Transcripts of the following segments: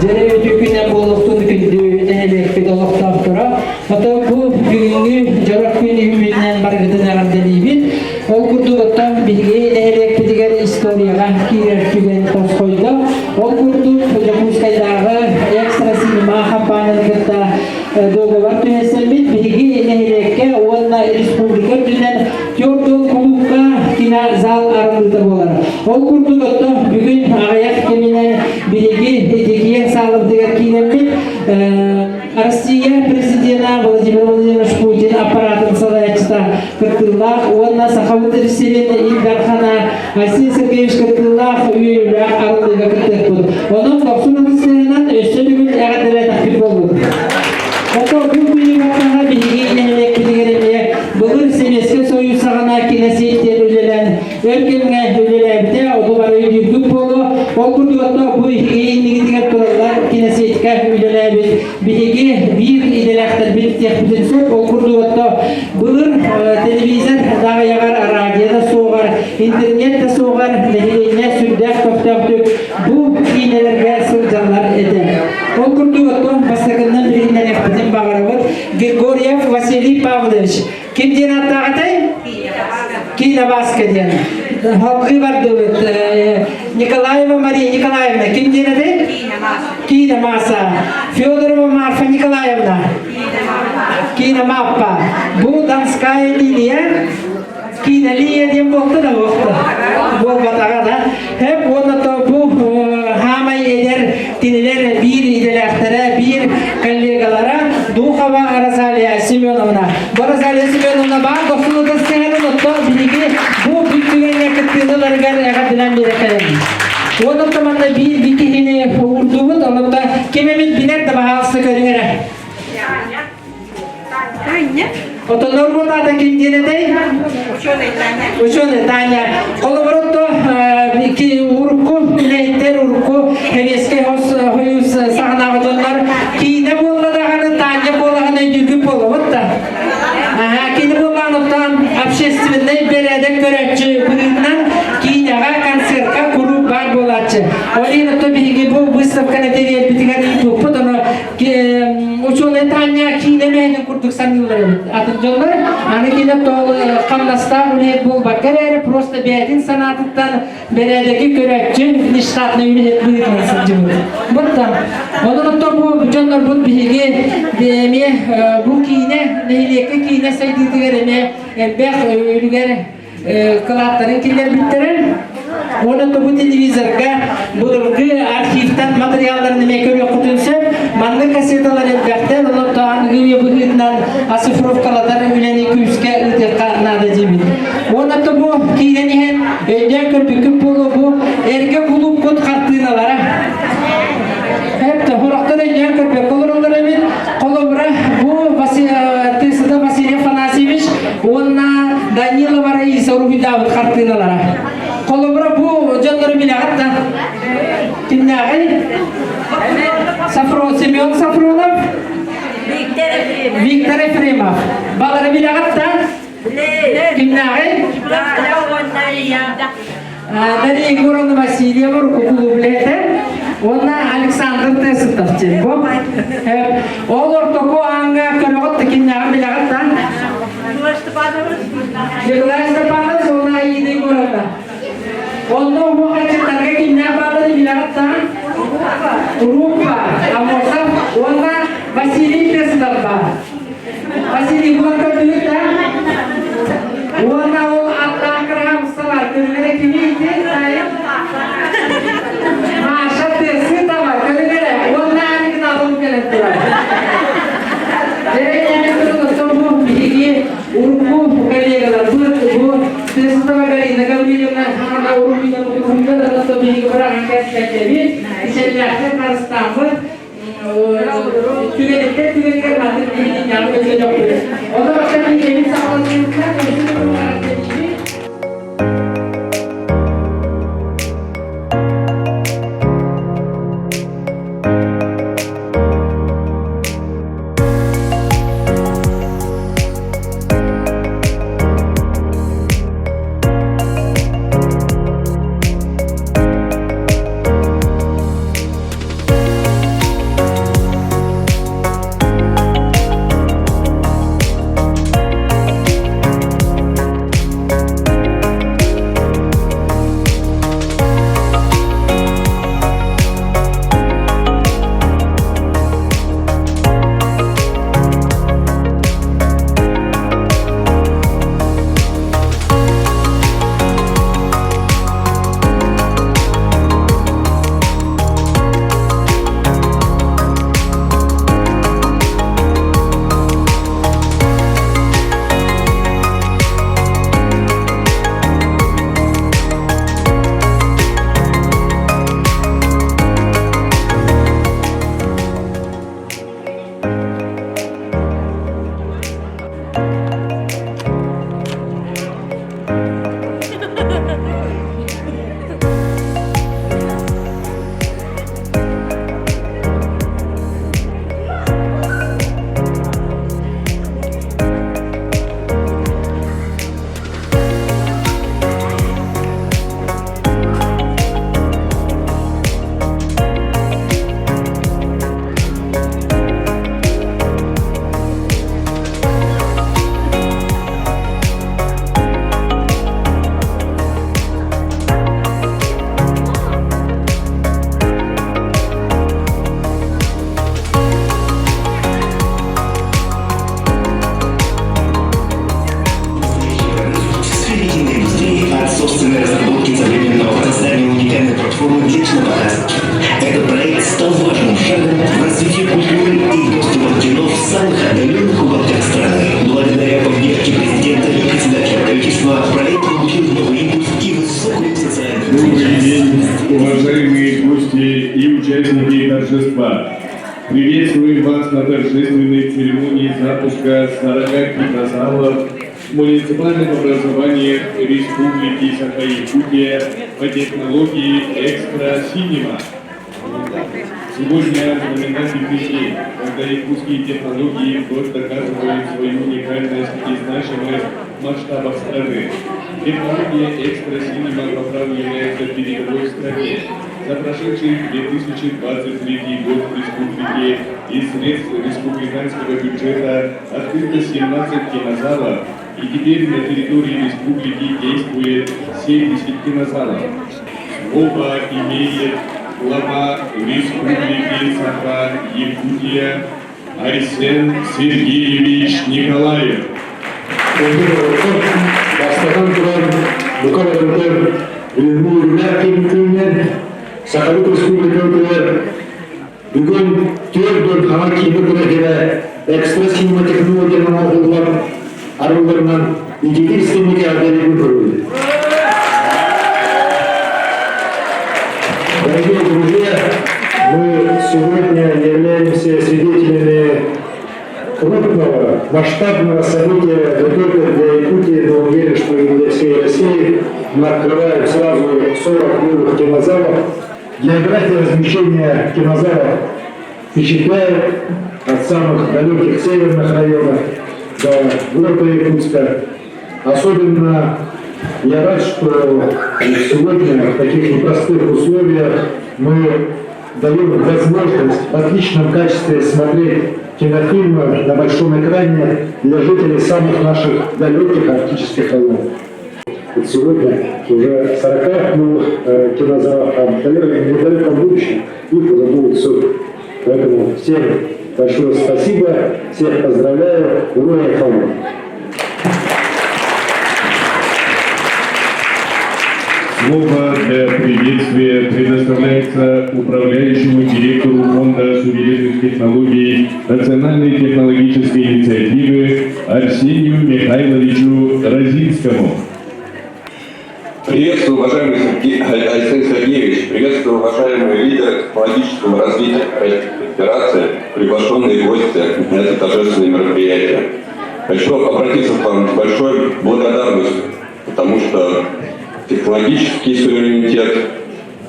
Дьэрэ үтүө күнэ буолуохтун күндү нэһилиэкпит олохтоохторо. Ото бу бүгүҥҥү дьоро күн үүммүтүнэн барыгытын эҕэрдэлиибит. Ол курдук оттон биһиги нэһилиэкпитигэр историяҕа киирэр түгэн тосхойдо. Ол курдук Дьокуускайдааҕы Экстра Синема хампаанньаны кытта дуогабар түһэрсэммит биһиги нэһилиэккэ уонна республика үрдүнэн 40 кулуупка кинозал арыллыыта буолар. Ол курдук оттон бүгүн аҕыйах кэминэн биһиги итикиэн саалабытыгар киирэммит Россия президена Владимир Владимирович Путин аппаратын салайааччыта кыттыылаах уонна Сахабыт сирин Ил Дархана Айсен Сергеевич кыттыылаах үөрүүлээх арыллыыга кыттыахпыт. Онон дохсун ытыс өссө төгүл эҕэрдэлээтэхпит буоллун. Ото бу күнү биһиги нэһилиэкпитигэр эмиэ былыр Сэбиэскэй Сойуус саҕана киносеть үлэлээн өр кэмҥэ үлэлээбитэ, ону бары өйдүүргүт буолуо. Ол курдук ото бу иннигитигэр тураллар киносетька үлэлээбит биһиги биир идэлээхтэрбит диэхпитин сөп. Ол курдук ото былыр телевизор даҕайаҕар, радио да суоҕар, интернет да суоҕар нэһилиэнньэ сүрдээх көхтөөхтүк бу киинэлэргэ сылдьаллар этэ. Ол курдук оттон бастакыннан билиһиннэриэхпитин баҕарабыт Григорьев Василий Павлович. Ким диэн ааттааҕытай? Киинэ Васка диэн. Халгыы бардыбыт. Николаева Мария Николаевна. Ким диэн этэй? Киинэ Маса. Федорова Марфа Николаевна. Киинэ Маппа. Бу Донская линия Киинэлиия диэн буолта да буолта. Буолбатаҕа да. Хэп уонна то бу хаамай эдэр кинилэр биир идэлээхтэрэ, биир коллегалара Духова Розалия Семеновна. Бу Розалия Семеновна баар дохсунута сыһанын оттон биһиги бу бүттүгэҥҥэ кыттыыларыгар эҕэрдэлээн биэрэккэлэн. Уонна манна биир киһини уурдубут, онон да ким эмит билэр да баһаалыста көрүҥ эрэ. Таня. Отонор буолаата ким диэн этэй? Ученый Таня. Ученый Таня. Холобурутто урукку үлэһиттэр урукку Сэбиэскэй Союз саҕанааҕы дьоннор киинэ буолла даҕаны Таня буолаҕын өйдүүргүт буолабыт да. Кини буоллаан общественнай бэрээдэк көрөөччү быһыытынан киинэҕэ, концертка куруук баар буолааччы. Ол иһин отто биһиги бу выставканы тэрийэрбитигэр ыйыппыппыт, ону учуонай Таня киинэ мэһэнин курдук саныыллар эбит. Атын дьоннор аны кини тоол хамнастаах үлэһит буолбакка эрээри просто бэйэтин санаатыттан бэрээдэги көрөөччү внештатный үлэһит быһыытынан сылдьыбыт. Буттан онон оттон бу дьоннорбут биһиги эмиэ бу киинэ нэһилиэккэ киинэ сайдыытыгар эмиэ элбэх үлүгэр кылааттарын киллэрбиттэрэ. Уонна бу телевизорга былыргы архивтан материалларын эмиэ көрүөххүтүн сөп. Маннык кассеталар элбэхтэр, онон аныгы үйэ быһыытынан оцифровкалатар үлэни күүскэ ыытыахха наада диибит. Уонна бу киирэн иһэн өйдөөн көрбүккүт буолуо бу эргэ кулууппут хартыыналара. Эптэ хорохтор өйдөөн көрбөккө олороллор эбит. Холобура, бу Тысыта Василий Афанасьевич уонна Данилова Раиса уруһуйдаабыт хартыыналара. Холобура, бу дьоннору билэҕит да? Кимнээҕий? Сафрон, Семен Сафронов, Виктор Ефремов. Виктор Ефремов. Балары билэҕит да? Кимнээҕий? Дарья Егоровна Васильева рукоплублете уонна Александр Тесытов диэн бу. Ол ортоку ааҥҥа көрөҕүт да кимнээҕин билэҕит да? Николай Степанович уонна Аида Егоровна. Онно уһуохайчыттарга кимнээх баалларын билэҕит да? Уруппа, Амосов уонна Василий Тесытов баар. Василий булан көрдүгүт да? Уонна ол аттаах кыраһамсалар көрүлэрэ кими ити? Маша Тесытова көрүлэрэ уонна оригиналын кэлэн турар. Дьэ, оттон бу биһиги урукку коллегаларбыт бу Тесытова Галина Гаврильевна хаана уруһуйдан уруһуйдан оттон биһиги быраҕан кэспэтэбит, кичэллээхтик харыстааммыт Түгэниттэн түгэнигэр маннык биһиги өйдөтөкпүт. Онон оттон биһиги саҕаланыытынан развитие культуры и доступа к кино в самых отдаленных уголках страны. Благодаря поддержке президента и председателя правительства проект получил новый импульс и высокую социальную Добрый день, уважаемые гости и участники торжества. Приветствуем вас на торжественной церемонии запуска 40 кинозалов в муниципальном образованиях Республики Саха-Якутия по технологии Экстра Синема. Сегодня знаменательный день, когда якутские технологии вновь доказывают свою уникальность и значимость в масштабах страны. Технология Экстра Синема по праву является передовой в стране. За прошедший 2023 год в республике из средств республиканского бюджета открыто 17 кинозалов, и теперь на территории республики действует 70 кинозалов. Слово имеет глава Республики Саха-Якутия Айсен Сергеевич Николаев. Бастатан туран, бука барытыгар бүгүҥҥү үөрүүлээх күнүнэн Сахабыт Республикатыгар бүгүн 40 хаҥа киинэ күрэһигэр экстра синема технологиянан оҥоһуллар арылларынан ититик истиҥник эҕэрдэлиибин көрөбүн. Дорогие друзья, мы сегодня являемся свидетелями крупного, масштабного события не только для Якутии, но уверен, что и для всей России. Мы открываем сразу 40 новых кинозалов. География размещения кинозалов впечатляет от самых далеких северных районов до города Якутска. Особенно я рад, что сегодня в таких непростых условиях мы даем возможность в отличном качестве смотреть кинофильмы на большом экране для жителей самых наших далеких арктических районов. Вот сегодня уже 40 новых кинозалов, а в недалеком будущем их уже будет сотни. Поэтому всем большое спасибо, всех поздравляю, Ура Фаула! Слово для приветствия предоставляется управляющему директору Фонда суверенных технологий Национальной технологической инициативы Арсению Михайловичу Розинскому. Приветствую, уважаемый Айсен Сергеевич, приветствую, уважаемые лидеры технологического развития Российской Федерации, приглашенные гости на это торжественное мероприятие. Хочу обратиться к вам с большой благодарностью, потому что технологический суверенитет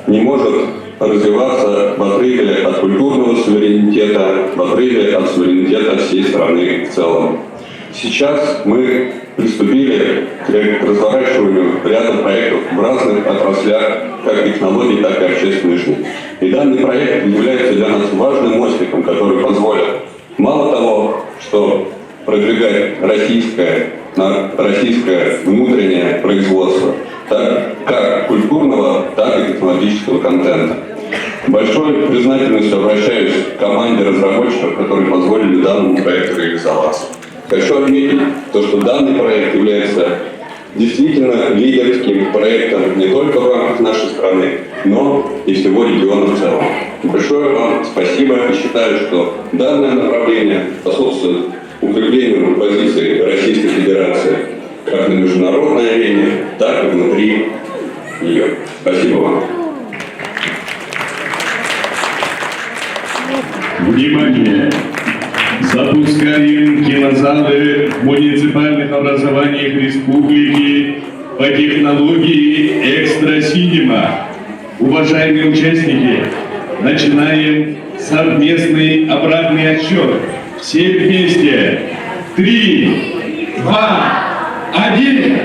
не может развиваться в отрыве от культурного суверенитета, в отрыве от суверенитета всей страны в целом. Сейчас мы приступили к разворачиванию ряда проектов в разных отраслях, как технологий, так и общественной жизни. И данный проект является для нас важным мостиком, который позволит мало того, что продвигать российское внутреннее производство, так как культурного, так и технологического контента. Большой признательностью обращаюсь к команде разработчиков, которые позволили данному проекту реализоваться. Хочу отметить то, что данный проект является действительно лидерским проектом не только в рамках нашей страны, но и всего региона в целом. Большое вам спасибо и считаю, что данное направление способствует укреплению позиции Российской Федерации как на международной арене, так и внутри нее. Спасибо вам. Внимание! Запускаем кинозалы в муниципальных образованиях республики по технологии Экстра Синема. Уважаемые участники, начинаем совместный обратный отсчет. Все вместе. Три, два, один.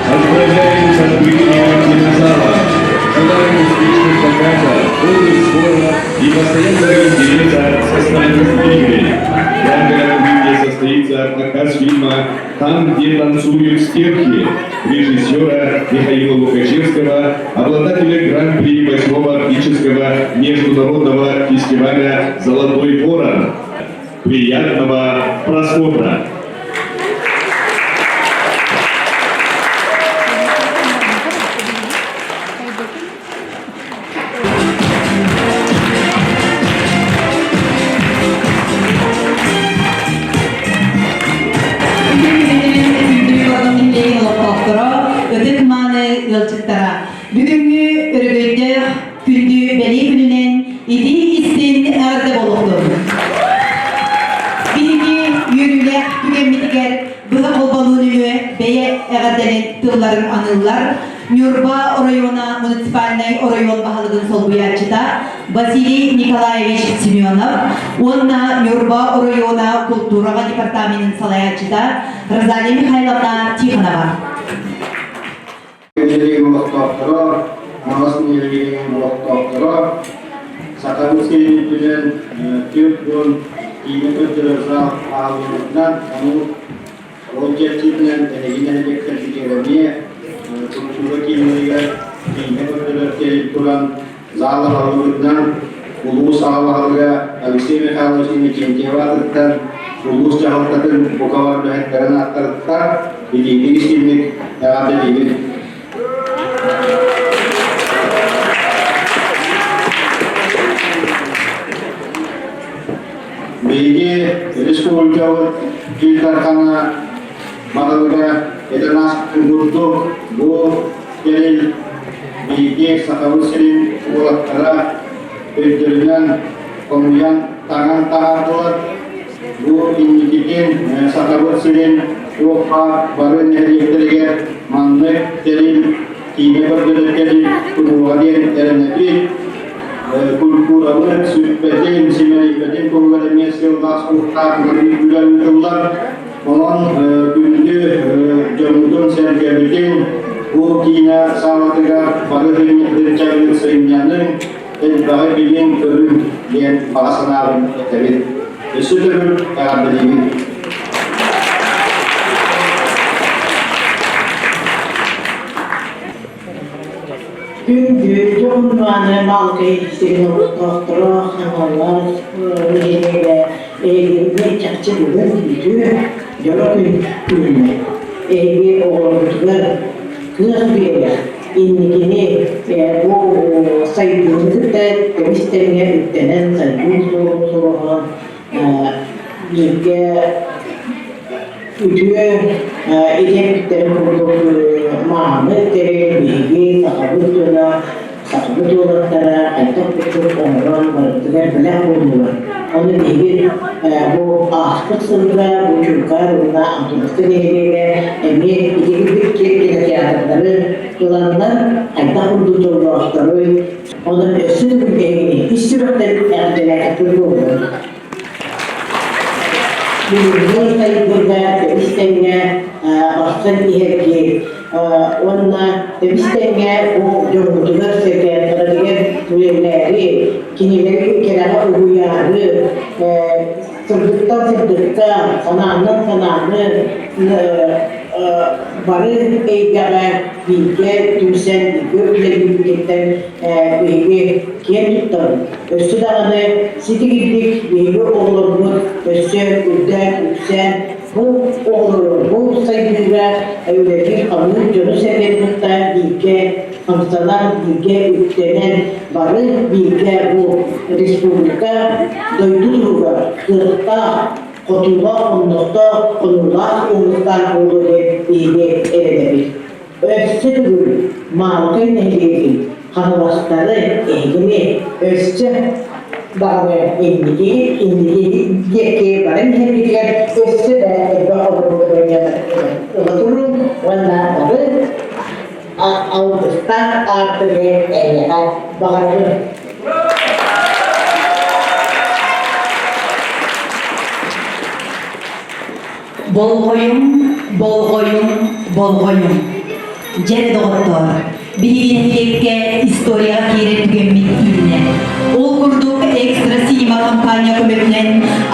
Поздравляем с открытием кинозала. Желаем успешных показов, полных сборов и постоянного интереса со стороны зрителей. Благо открытие состоится. состоится показ фильма «Там, где танцуют стерхи» режиссера Михаила Лукачевского, обладателя Гран-при 8-го Арктического международного фестиваля «Золотой ворон». Приятного просмотра! Олохтоохторо, ытык-мааны ыалдьыттара. Бүгүҥҥү өрөгөйдөөх күндү бэлиэ күнүнэн итии истин эҕэрдэ буолуохтун. Биһиги үөрүүлээх түгэммитигэр быһа холбонуу нөҥүө бэйэ эҕэрдэлин тылларын аныыллар Ньурба оройуона муниципальнай оройуон баһылыгын солбуйааччыта Василий Николаевич Семенов уонна Ньурба оройуона култуураҕа департаменын салайааччыта Розалия Михайловна Тихонова. Нэһилиэгин олохтоохторо, Маҕас нэһилиэгин олохтоохторо Сахабыт сирин үрдүнэн 40 киинэ көрдөрөр зал ааллыбытынан, ону ол чэрчитинэн эһиги нэһилиэктэргитигэр эмиэ культура кииннэригэр киинэ көрдөрөр тэрил туран зал аһыллыбытынан улуус аҕа баһылыга Алексей Михайлович Иннокентьев аатыттан улуус дьаһалтатын бука бары үлэһиттэрин ааттарыттан итиитик истиҥник эҕэрдэлиибин. Биһиги республикабыт Ил Дархана баһылыга этэн ааспытын курдук бу тэрил биһиги Сахабыт сирин уолаттара өйдөрүнэн хомуйан таҥан таһаардылар. Бу инникитин Сахабыт сирин туох-баар бары нэһилиэктэригэр маннык тэрил киинэ көрдөрөр тэрил туруоҕа диэн эрэнэбит. Культурабыт сүппэтин, симэлийбэтин туһугар эмиэ сыаллаах-соруктаах үлэ ыытыллар. Онон күндү дьоммутун-сэргэбитин бу киинэ саалатыгар бары сынньаныҥ, сынньаныҥ, элбэҕи билиҥ-көрүҥ диэн баҕа санаабын этэбин. Өссө төгүл эҕэрдэлиибин. Күндү дьоһуннааны Малкай сирин олохтоохторо Хаҥалас нэһилиэгэ эһигини чахчы бүгүн үтүө дьоро күн үүннэ. Эһиги оҕолоргутугар кыах биэрэр, инникини бу сайдыыны кытта көмүс тэҥҥэ үктэнэн сайдыы суолун солоһон бииргэ Үтүө итиэппиттэрин курдук мааны тэрил биһиги сахабыт дьоно, сахабыт уолаттара хайдах курдук оҥорон барытыгар бэлэх буоллулар. Ону биһиги бу ааспыт сылга бу Чуукаар уонна Антоновка нэһилиэгэ эмиэ итигирбит кинотеатрдары ыланнар хайдах курдук дьоллоохторуй, онон өссө төгүл эһигини ис сүрэхтэрин эҕэрдэлээтэхпит буоллун. Бүгүҥҥү сайдыыга тэбис тэҥҥэ барсан иһэрги уонна тэбис тэҥҥэ бу дьоммутугар-сэргэлэригэр үлэлээри, кинилэри кэрэҕэ угуйаары, сырдыктан сырдыкка, санааннан санааны бары эйгэҕэ бииргэ түмсэн бииргэ үлэлиирбититтэн биһиги киэн туттабыт. Өссө даҕаны ситигирдик биһиги оҕолорбут өссө үрдээн үксээн бу оҕолору бу сайдыыга үлэлиир-хамныыр дьону-сэргэни кытта бииргэ хамсанан, бииргэ үктэнэн, бары бииргэ бу республика дойду туһугар кыахтаах, хотуулаах, оннохтоох, хонуулаах уолуктаах буолуо диэн биһиги эрэнэбит. Өссө төгүл Маалыкай нэһилиэгин хаҥаластары эһигини өссө даҕаны инники инники диэки баран иһэргитигэр өссө да элбэх оборудованиелары ыла туруҥ уонна бары алгыстаах аартыгы эйиэхэ баҕарабын. Болҕойуҥ, болҕойуҥ, болҕойуҥ! Дьэ эрэ доҕоттоор, биһиги нэһилиэккэ историяҕа киирэр түгэммит үүннэ. Ол курдук Экстра Синема компания көмөтүнэн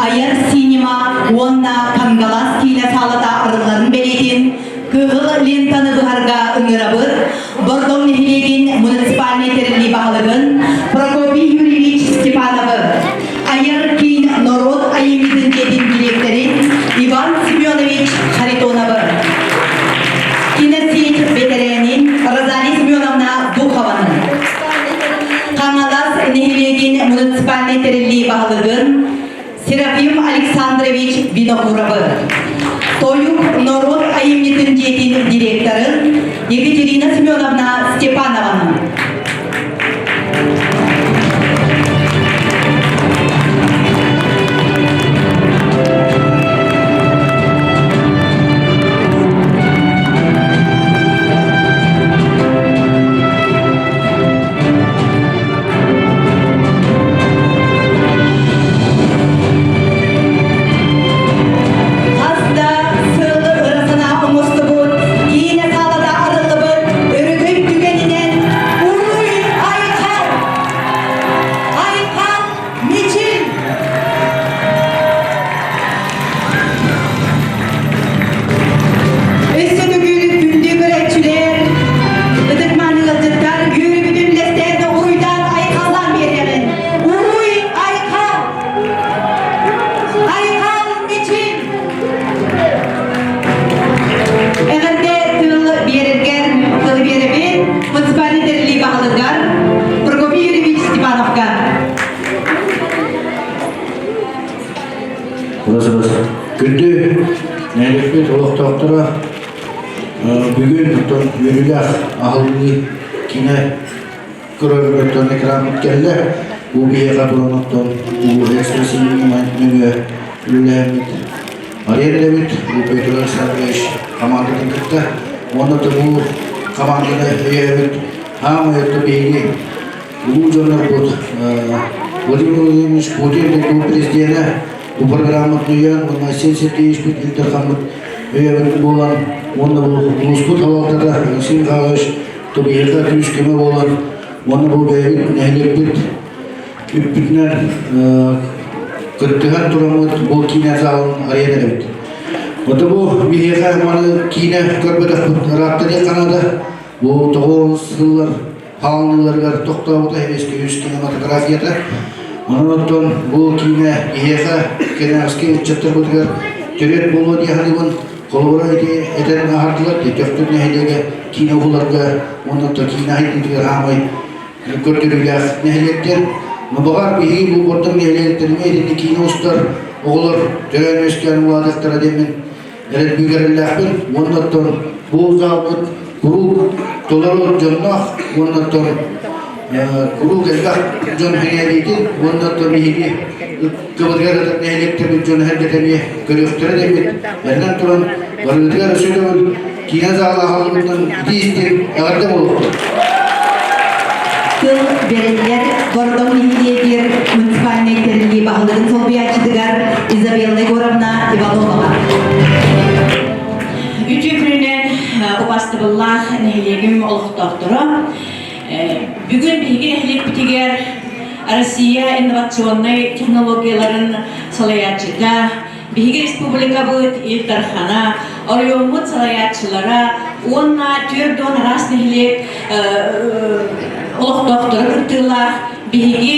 Айар Синема уонна Кангалас ыҥырабыт Бордоҥ нэһилиэгин муниципальнай тэриллии баһылыгын Прокопий Юрьевич Степановы, Айар киин норуот айымньытын дьиэтин дириэктэрин Иван Семенович Харитоновы, киносеть бэтэрээнин Розалия Семеновна Духованы, Хаҥалас нэһилиэгин муниципальнай тэриллии баһылыгын Серафим Александрович Винокуровы, Тойук норуот айымньытын дьиэтин директорын Екатерина Семеновна Степанованы. Хас да сыл ыра санаа оҥостубут, киинэ саалата арыллыбыт өрөгөй түгэнинэн Уруй Айхал! Айхал Мичил! Өссө төгүл күндү көрөөччүлэр, ытык-мааны ыалдьыттар үөрүүбүтүн үллэстэн уруйдаан айхаллаан биэриэҕин. Уруй айхал! Айхал мичил! Эҕэрдэ тыл биэрэргэр тылы биэрэбин муниципальнай тэриллии баһылыгар Прокопий Юрьевич Степановка. Күндү нэһилиэкпит олохтоохторо бүгүн оттон үөрүүлээх аһыллыы киинэ көрөр оттон экраммыт кэллэ. Бу биһиэхэ туран оттон улуу экспрессивный нөҥүө үлэлээммит Мария Левит, бу Петр Александрович командатын кытта уонна да бу команданы өйөөбүт хаамай отто биһиги Улуу дьоннорбут Владимир Владимирович Путин дойду президенэ бу программатын өйөөн уонна Айсен Сергеевичпит Ил Дархаммыт өйөөбүт буолан уонна бу улууспут салалтата Алексей Михайлович Тобиһыга күүс-көмө буолан уонна бу бэйэбит нэһилиэкпит үппүтүнэн кыттыһан тураммыт бу киинэ залын арыйан эрэбит. Вот бу биһиэхэ маны киинэ көрбөтөхпүт ыраатта диэх ханаада бу 9 сыллар хааллыыларыгар тохтообута эбиэскэ үс кинематографията. Онон оттон бу киинэ киһиэхэ кэнэҕэски ыччаттарбытыгар төрүөт буолуо дии саныыбын. Холобура ити этэн аһардылар, Төхтүр нэһилиэгэ киинэ уһуларга уонна киинэ айдыытыгар аамай көрдөрүүлээх нэһилиэктэр. Но баҕар биһиги бу ордук нэһилиэктэринэ итинник киинэ устар оҕолор төрөөн үөскээн улаатыахтара диэммин эрэлбүүгэрэллээхпин уонна оттон бу залбыт куруук толору дьонноох уонна оттон куруук элбэх дьон сэҥээриитин уонна оттон биһиги ыккабытыгар ытык нэһилиэктэрбит дьоно сэргэтэ эмиэ көрүөхтэрэ диэммит эрэнэн туран барыгытыгар өссө төгүл киинэ зала аһыллыбытынан итии истиҥ эҕэрдэ буолуохтун. Тыл бэриллэр Бордоҥ нэһилиэгэр муниципальнай тэриллии баһылыгын солбуйааччытыгар Изабелла Егоровна Ивановаҕа. Үтүө күнүнэн убастабыллаах нэһилиэгим олохтоохторо. Бүгүн биһиги нэһилиэкпитигэр Россия инновационнай технологияларын салайааччыта, биһиги республикабыт Ил Дархана, оройуоммут салайааччылара уонна 40 араас нэһилиэк олохтоохторо кыттыылаах биһиги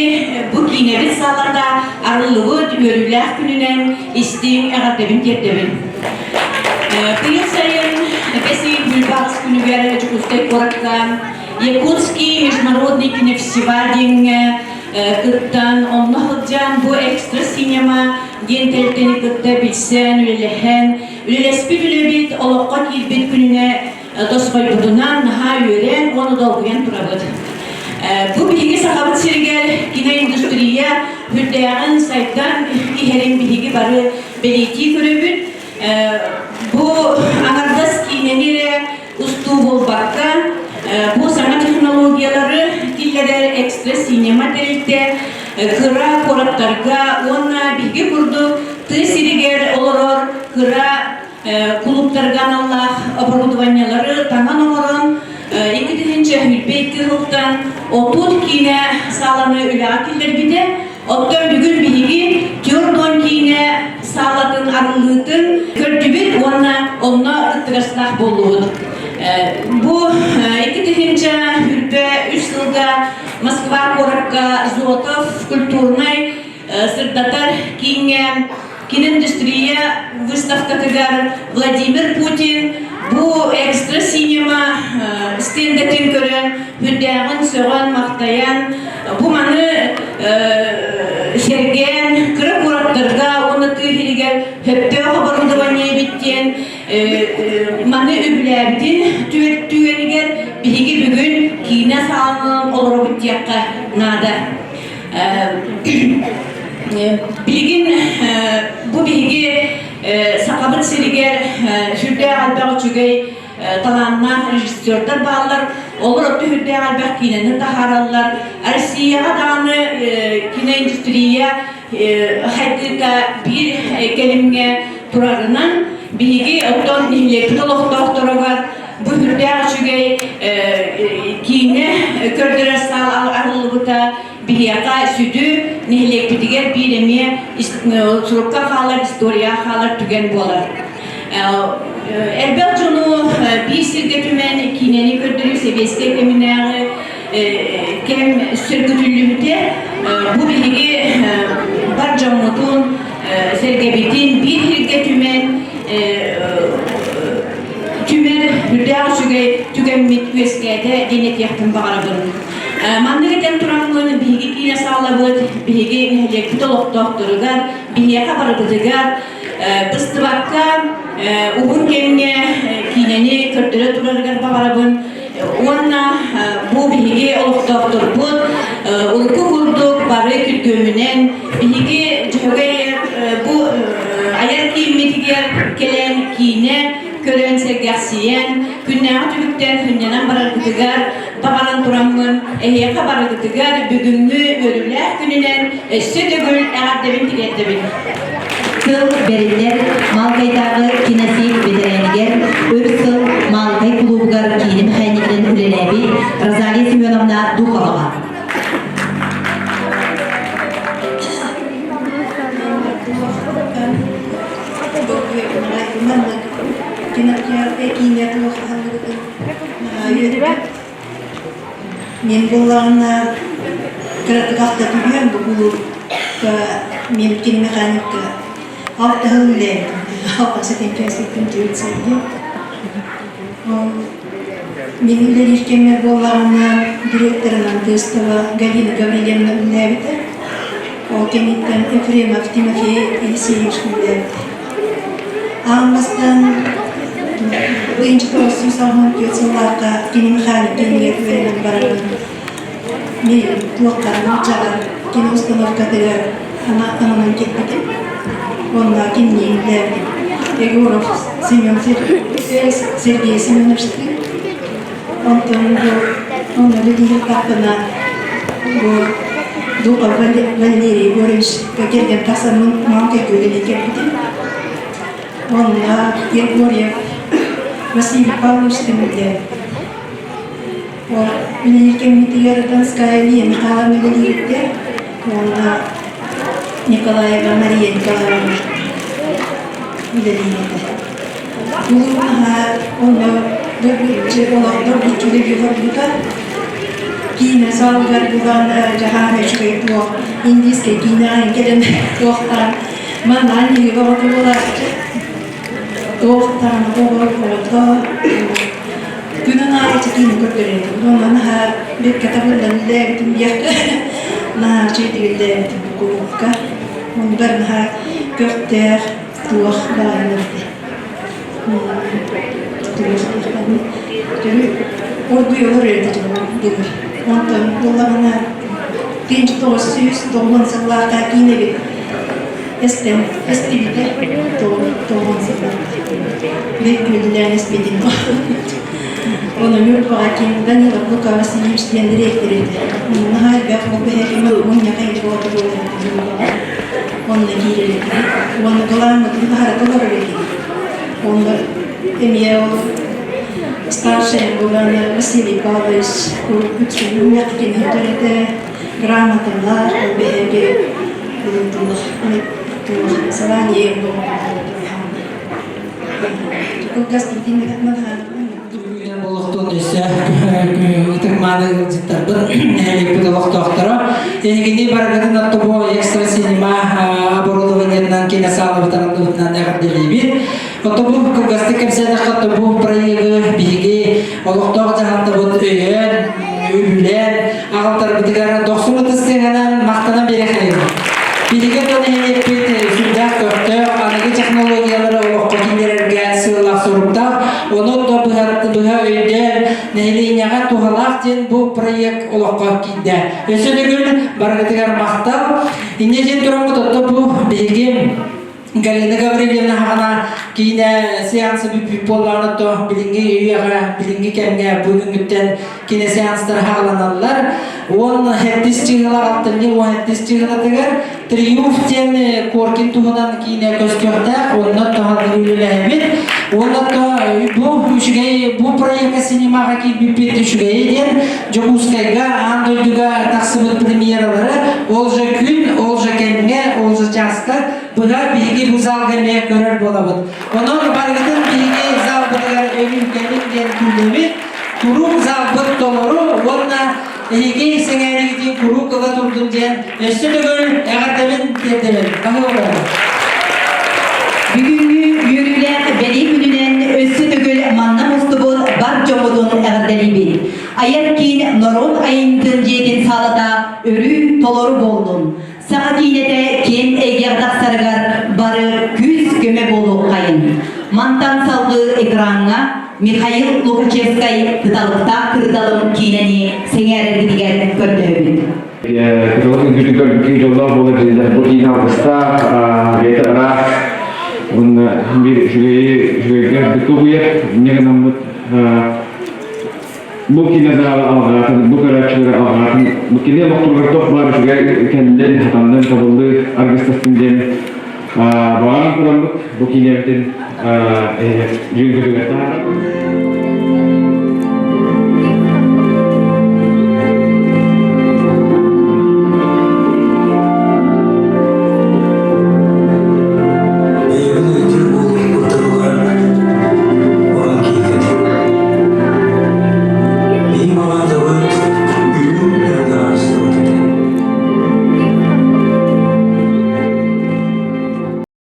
бу киинэбит саалата арыллыбыт үөрүүлээх күнүнэн истиҥ эҕэрдэбин тиэрдэбин. Быйыл сайын бэс ыйын бүлбаҕыс күнүгэр Дьокуускай куоракка Якутский международный кинофестиваль диэҥҥэ кыттан, онно сылдьан бу экстра синема диэн тэрилтэни кытта билсэн, үлэлэһэн, үлэлэспит үлэбит олоххо киирбит күнүнэ тосхойбутунан наһаа үөрэн уонна долгуйан турабыт. Бу биһиги Сахабыт сиригэр киноиндустрия үрдээҕин сайдан иһэрин биһиги бары бэлиэтии көрөбүт. Бу аҥардас киинэни эрэ устуу буолбакка, бу саҥа технологиялары киллэрэр экстра-синема тэрилтэ кыра куораттарга уонна биһиги курдук тыа сиригэр олорор кыра кулууптарга аналлаах оборудованиелары таҥан оҥорон 2022 сылтан 30 киинэ сааланы үлэҕэ киллэрбитэ. Оттон бүгүн биһиги 40 киинэ саалатын арыллыытын көрдүбүт уонна онно кыттыгастаах буоллубут. Бу культурнай сырдатар кииҥҥэ киноиндустрия выставкатыгар Владимир Путин бу экстра синема стендэтин көрөн үрдээҕин сөҕөн-махтайан бу маны сэргээн кыра куораттарга уонна тыа сиригэр сөптөөх оборудование эбит диэн маны үбүлээбитин түгэнигэр биһиги бүгүн киинэ саалынан олоробут диэххэ наада. Билигин бу биһиги Сахабыт сиригэр сүрдээх элбэх үчүгэй талааннаах режиссердар бааллар. Олор өттө сүрдээх элбэх киинэни таһаараллар. Россияҕа даҕаны киноиндустрия хайдыыта биир кэлимҥэ турарынан биһиги оттон нэһилиэкпит олохтоохторугар бу сүрдээх үчүгэй киинэ көрдөрөр саал арыллыбыта биһиэхэ сүдү нэһилиэкпитигэр биир эмиэ сурукка хаалар, историяҕа хаалар түгэн буолар. Элбэх дьону биир сиргэ түмэн киинэни көрдөрүү сэбиэскэй кэминээҕи кэм сөргүтүллүбүтэ. Бу биһиги бар дьоммутун, сэргэбитин биир сиргэ түмэн түмэр үрдээх үчүгэй түгэммит үөскээтэ диэн этиэхпин баҕарабын. Маннык этэн тураммын, биһиги киинэ саалабыт, биһиги нэһилиэкпит олохтоохторугар, биһиэхэ барыбытыгар быстыбакка уһун кэмҥэ киинэни көрдөрө турарыгар баҕарабын. Уонна бу биһиги олохтоохторбут урукку курдук бары күргүөмүнэн биһиги Дьөһөгөй бу айар кииммитигэр кэлэн киинэ көрөн сэргэхсийэн күннээҕи түбүктэн сынньанан бараргытыгар баҕаран тураммын эһиэхэ барыгытыгар бүгүҥҥү үөрүүлээх күнүнэн өссө төгүл эҕэрдэбин тириэрдэбин. Тыл бэриллэр Маалыкайдааҕы киносеть бэтэрээнигэр өр сыл Маалыкай кулуубугар киинэ мэхээнньигинэн үлэлээбит Розалия Семеновна Духоваҕа. Мин буоллаҕына кыратык ахта түһүөм бу кулуупка мен киномеханикка алтыһыл үлэлээбитим. Алта тенчээситтэн түөрт сылдьан. Ол мин үлэлиир кэммэр буоллаҕына директорынан Тестова Галина Гаврильевна үлэлээбитэ. Ол кэнниттэн Ефремов Тимофей Елисеевич үлэлээбитэ. Аан бастаан 1994 сыллаахха кини механик кэмигэр үөрэнэн баран мин туохха нууччаҕа кино установкатыгар ананан кэлбитим. Онно кинини үлэлээбитим. Егоров Семен Сергей Семеновичтыын. Онтон бу онно үлэлиир бу Духов Валерий Егорович кэргэн тахсаммын маҥан көлүөнэ кэлбитим. Онно Егорьев Василий Павлович түмүллэн ол үлэлиир кэммитигэр Донская Лия Михайловна үлэлиирдэ уонна Николаева Мария Николаевна үлэлиир этэ. Улуу наһаа онно доргуччу олордор доргуччу олорбута. Киинэ саалыгар булан дьаһаан үчүгэй туох индийскэй киинэҕэ кэлэн туохтаан маннаан киһи бөҕөтө буолааччы. Туохтаан оҕо оҕото күнүн аайы киинэ көрдөрөр. Онно наһаа бэркэ табыллан үллээбитим диэххэ наһаа үчүгэйдик үллээбитим кулуупка. Оннугар наһаа көхтөөх туох баҕайылар этэ. Оргуйалар эрдэ дылыр. Онтон буоллаҕына 1990 сыллаахха киинэбит эстэн эстибитэ тоҕон сыллаахха. Бэккүллээн эспитин. Ону Ньурбаҕа ким Данилов Лука Васильевич диэн дириэктэр этэ. Наһаа элбэх ол бэһэким мунньаха буолар Ньурбаҕа. Онно киирэр этибит. Уонна былааммытын таһарата олорор этибит. Онно эмиэ ол старшай буолан Василий Павлович үксүн киниһитэр этэ, грамоталар, ол биһиги салаание Кылгас Олохтуон өссө ытык мааны ыалдьыттарбыт, нэһилиэкпит олохтоохторо. Эһигини барыгытын оттобу экстра синема оборудованиетынан кине саалабытынан эҕэрдэлиибит. Отобу кылгастык кэпсээтэххэ отобу проегы биһиги олохтоох дьаһалтабыт өйөөн, үбүлээн аҕалтарбытыгар дохсун ытыс махтанан биэрэххин. Биһиги отон нэһилиэкпит сүрдээх көхтөөх, аныгы технологиялары олоххо киллэрэргэ сыаллаах соруктаах, ону то быһа өйдөөн нэһилиэнньэҕэ туһалаах диэн бу проект олоххо киирдэ. Өссө төгүл барыгытыгар махтал. Инньэ диэн тураммыт отто бу биһиги Галина Гаврильевна хаҕана киинэ сеансы бүппүт буоллаҕына то билиҥҥи үйэҕэ, билиҥҥи кэмҥэ бүгүҥҥүттэн кине сеанстар хаҕаланаллар. Уон хэттис чыыһыла алтынньы уон хэттис чыыһылатыгар Триумф диэн Коркин туһунан киинэ көстүөхтээх, онно туһалыы үлэлээбит. Уонна то бу үчүгэй бу проекка синемаҕа киирбиппит үчүгэйэ диэн Дьокуускайга аан дойдуга тахсыбыт премьералары ол же күн, ол же кэмҥэ, ол же чааска быһа биһиги бу залга эмиэ көрөр буолабыт. Онон барыгытын биһиги залбытыгар өрүүкэбит диэн күүтэбит. Куруук залбыт толору уонна эһиги сэҥээригитин куруук ыла турдун диэн өссө төгүл эҕэрдэбин тиэрдэбин. Баһыыбалар. Бүгүҥҥү үөрүүлээх бэлиэ күнүнэн өссө төгүл манна мустубут бар дьоммутун эҕэрдэлиибит. Айар киин норуот айымньытын дьиэтин саалата өрүү толору буоллун. Саха киинэтэ киэҥ эйгэҕэ тахсарыгар бары күүс-көмө буолуоххайын. Мантан салгыы экраҥҥа Михаил Лукачевскай «Кыталыктаах кырдалым» киинэни сэҥээрэргитигэр көрдөһөбүт. Кыталык үҥкүүтүгэр үҥкүү дьоллоох буолар дииллэр. Бу киинэ алгыстаах, бэйэтэ ыраах, уонна биир үчүгэйи үчүгэйгэ үрдүккэ угуйар. Инньэ гынаммыт Бу кини даҕаны алҕаатын, бу көрөөччүлэри алҕаатын, бу кини олохторугар туох баар үчүгэй кэллин, хатаннын, табыллыы аргыстастын диэн баҕаран тураммыт бу киинэбитин дьүҥкүтүгэр таһаарабыт.